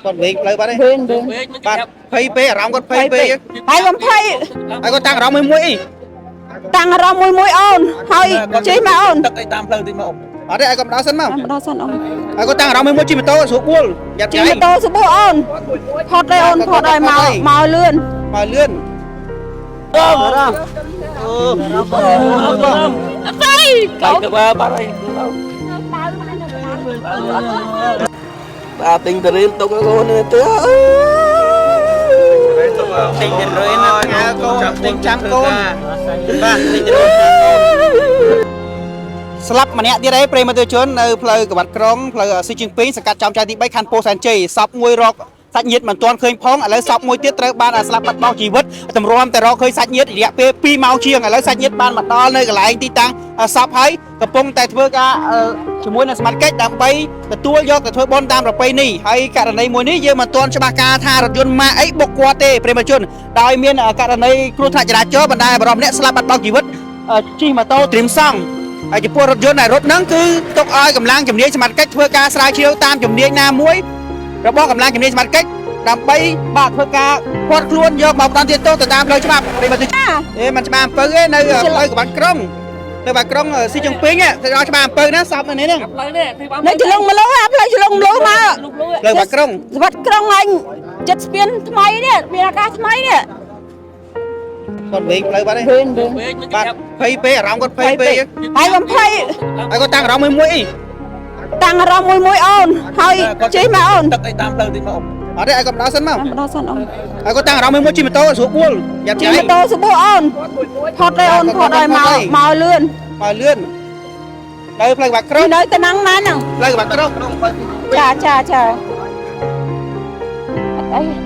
គាត់វិញផ្លូវបាត់ទេ វិញវិញ បាទភ័យពេកអារម្មណ៍គាត់ភ័យពេក ហើយបំភ័យ ហើយគាត់តាំងអារម្មណ៍មួយមួយអី តាំងអារម្មណ៍មួយមួយអូនហើយជិះមកអូន ទឹកអីតាមផ្លូវតិចមកអ៊ំ អត់ទេឲ្យគាត់មកដល់សិនមក មកដល់សិនអូន ហើយគាត់តាំងអារម្មណ៍មួយមួយជិះម៉ូតូស្រួលបួលយ៉ាត់ ជិះ ចៃ ម៉ូតូស្បួអូនផុតហើយអូនផុតហើយមកមកលឿន មកលឿន បង អឺបង អត់ទេ បាច់ទៅបាត់ហើយបាទទិញទៅរៀនទុកកូននេះទេ ទិញទៅរឿយណាផ្ញើកូនទិញចាំកូនបាទទិញទៅរឿយចាំកូនស្លាប់ម្នាក់ទៀតឯងប្រិយមិត្តទជននៅផ្លូវក្បាត់ក្រុងផ្លូវស៊ីជិនពីងសង្កាត់ចំចៅទី3ខណ្ឌពោធិ៍សែនជ័យសពមួយរកសាច់ញាតិមិនទាន់ឃើញផងឥឡូវសពមួយទៀតត្រូវបានស្លាប់បាត់បង់ជីវិតតម្រាំតែរកឃើញសាច់ញាតិរយៈពេល2ម៉ោងជាងឥឡូវសាច់ញាតិបានមកដល់នៅកន្លែងទីតាំងសពហើយកំពុងតែធ្វើការជាមួយនឹងសមាជិកដើម្បីទទួលយកទៅធ្វើបុណ្យតាមប្រពៃណីហើយករណីមួយនេះយើងមិនទាន់ច្បាស់ការថារថយន្តម៉ាកអីបុកគាត់ទេប្រិយមិត្តជនដោយមានករណីគ្រោះថ្នាក់ចរាចរណ៍បណ្ដាលបរិមអ្នកស្លាប់បាត់បង់ជីវិតជិះម៉ូតូត្រៀមសង់ហើយចំពោះរថយន្តដែលរត់ហ្នឹងគឺទុកឲ្យកម្លាំងជំនាញសមត្ថកិច្ចធ្វើការស្រាវជ្រាវតាមជំនាញណាមួយរបស់កម្លាំងជំនាញសមត្ថកិច្ចដើម្បីបាទធ្វើការពាត់ខ្លួនយកមកផ្ដន្ទាទោសទៅតាមផ្លូវច្បាប់ប្រិយមិត្តជនអេមិនច្បាស់អំពៅទេនៅផ្លូវក្បាត់ក្រុងនៅបាត់ក្រុងស៊ីជុងពីងទៅដល់ច្បាស់អំពៅណាសពនៅនេះហ្នឹង ផ្លូវនេះទីបាន នៅចលងមលូអាផ្លូវចលងមលូមក ផ្លូវបាត់ក្រុង សវត្តក្រុងអញចិត្តស្ពានថ្មីនេះមានអាកាសថ្មីនេះ គាត់វិញផ្លូវបាត់ទេ វិញវិញ បាទភ័យពេកអារម្មណ៍គាត់ភ័យពេក ហើយបំភ័យ ហើយគាត់តាំងអារម្មណ៍មួយមួយអី តាំងអារម្មណ៍មួយមួយអូនហើយជិះមកអូន ទឹកអីតាមផ្លូវតិចមកអ៊ំ អត់ទេឲ្យគាត់មកដល់សិនមក មកដល់សិនអូន ហើយគាត់តាំងអារម្មណ៍មួយមួយជិះម៉ូតូស្រួលបួលយ៉ាត់ ជិះ ចៃ ម៉ូតូស្បួអូនផុតហើយអូនផុតហើយមកមកលឿន មកលឿននៅផ្លូវបាត់ក្រុង នៅតំណងណាហ្នឹង ផ្លូវបាត់ក្រុង ចាចាចាអត់អី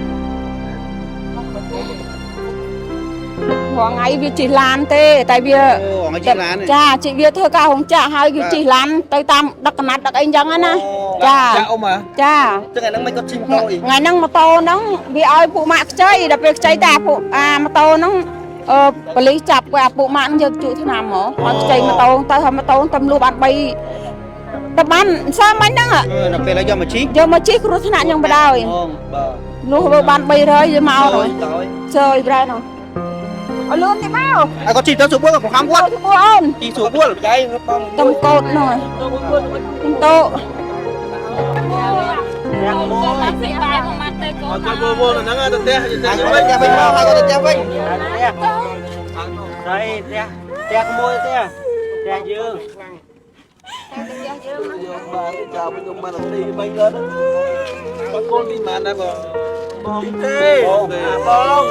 រងថ្ងៃវាជិះឡានទេតែវា អូអង្គជិះឡាន ចាជិះវាធ្វើការរោងចក្រហើយវាជិះឡានទៅតាមដឹកកណាត់ដឹកអីចឹងណាចា ចាអ៊ំហ៎ ចា ចឹងឯហ្នឹងមិនគាត់ជិះម៉ូតូអី ថ្ងៃហ្នឹងម៉ូតូហ្នឹងវាឲ្យពួកម៉ាក់ខ្ចីដល់ពេលខ្ចីតែពួកអាម៉ូតូហ្នឹងអឺប៉ូលីសចាប់គាត់អាពួកម៉ាក់ហ្នឹងយកជក់ថ្នាំហ្មងឲ្យខ្ចីម៉ូតូទៅហើយម៉ូតូទៅលួបាន3ទៅបានសើមិញហ្នឹង ដល់ពេលហើយយកមកជិះ យកមកជិះគ្រោះថ្នាក់យ៉ាងបដ ாய் បង បាទ លុះបើបាន300យកមកហើយ តើ ចើយប្រែនោះឲ្យលឿនតិចមក ហើយគាត់ជិះទៅស្រួលបួលគាត់ខំគាត់ ទៅអូន ជិះស្រួលបួល ចៃបង តំកោតនោះតំតោ អត់គាត់វល់ហ្នឹងទៅផ្ទះទៅផ្ទះ ហើយគាត់ទៅផ្ទះវិញមកហើយគាត់ទៅផ្ទះវិញ ផ្ទះផ្ទះក្មួយផ្ទះផ្ទះយើង យកបានចៅខ្ញុំបានទី3គាត់គាត់កូនទីម៉ានដែរបងបងទេ បងបង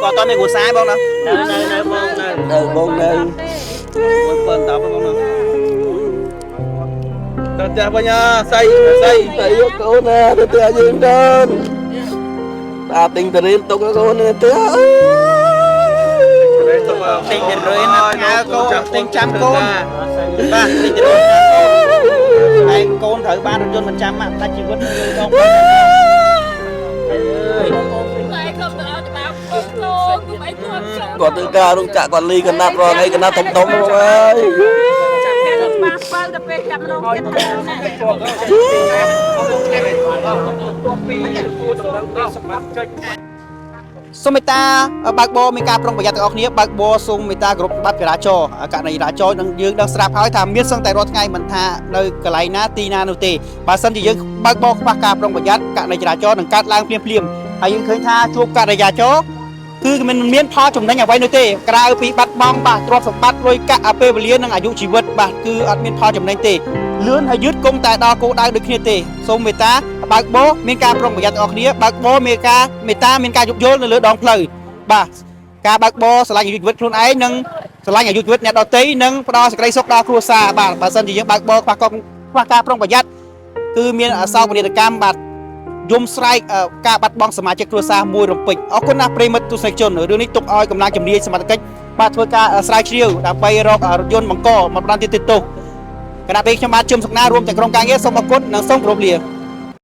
គាត់អត់មានគ្រួសារបងណា នៅនៅនៅបងនៅ នៅបងនៅ បងបើតបងណា ទៅផ្ទះវិញសៃសៃសៃយកកូនណាទៅផ្ទះយើងទៅតាទិញទៅរៀនទុកកូននេះទេ ទិញទៅរឿយណាផ្ញើកូនទិញចាំកូនបាទទិញទៅរឿយចាំកូនហើយកូនត្រូវបានរថយន្តមិនចាំម៉ាក់ដាច់ជីវិតលើដង គាត់ធ្វើការរោងចក្រគាត់លីកណាត់រាល់ថ្ងៃកណាត់ធំធំបងអើយ ចាប់បាបើទៅពេលចាប់ម្ដងទៀត សូមមេត្តាបើកបរមានការប្រុងប្រយ័ត្នទាំងអស់គ្នាបើកបរសូមមេត្តាគោរពច្បាប់ចរាចរណ៍ករណីចរាចរណ៍នឹងយើងដឹងស្រាប់ហើយថាមានសឹងតែរាល់ថ្ងៃមិនថានៅកន្លែងណាទីណានោះទេបើសិនជាយើងបើកបរខ្វះការប្រុងប្រយ័ត្នករណីចរាចរណ៍នឹងកើតឡើងភ្លាមភ្លាមហើយយើងឃើញថាជួបករណីចរាចរណ៍គឺមិនមានផលចំណេញអ្វីនោះទេក្រៅពីបាត់បង់បាទទ្រព្យសម្បត្តិលុយកាក់ពេលវេលានិងអាយុជីវិតបាទគឺអត់មានផលចំណេញទេលឿនហើយយឺតគង់តែដល់គោលដៅដូចគ្នាទេសូមមេត្តាបើកបរមានការប្រុងប្រយ័ត្នទាំងអស់គ្នាបើកបរមានការមេត្តាមានការយោគយល់នៅលើដងផ្លូវបាទការបើកបរស្រឡាញ់អាយុជីវិតខ្លួនឯងនិងស្រឡាញ់អាយុជីវិតអ្នកដទៃនិងផ្ដល់សេចក្តីសុខដល់គ្រួសារបាទបើសិនជាយើងបើកបរខ្វះកខ្វះការប្រុងប្រយ័ត្នគឺមានអសោកនាដកម្មបាទយំស្រែកការបាត់បង់សមាជិកគ្រួសារមួយរំពេចអរគុណណាស់ប្រិយមិត្តទស្សនិកជនរឿងនេះទុកឲ្យកម្លាំងជំនាញសមត្ថកិច្ចបាទធ្វើការស្រាវជ្រាវដើម្បីរករថយន្តបង្កមកផ្ដន្ទាទោសគណៈពេលខ្ញុំបាទជឹមសុកណារួមទាំងក្រុមការងារសូមអរគុណនិងសូមគោរពលា។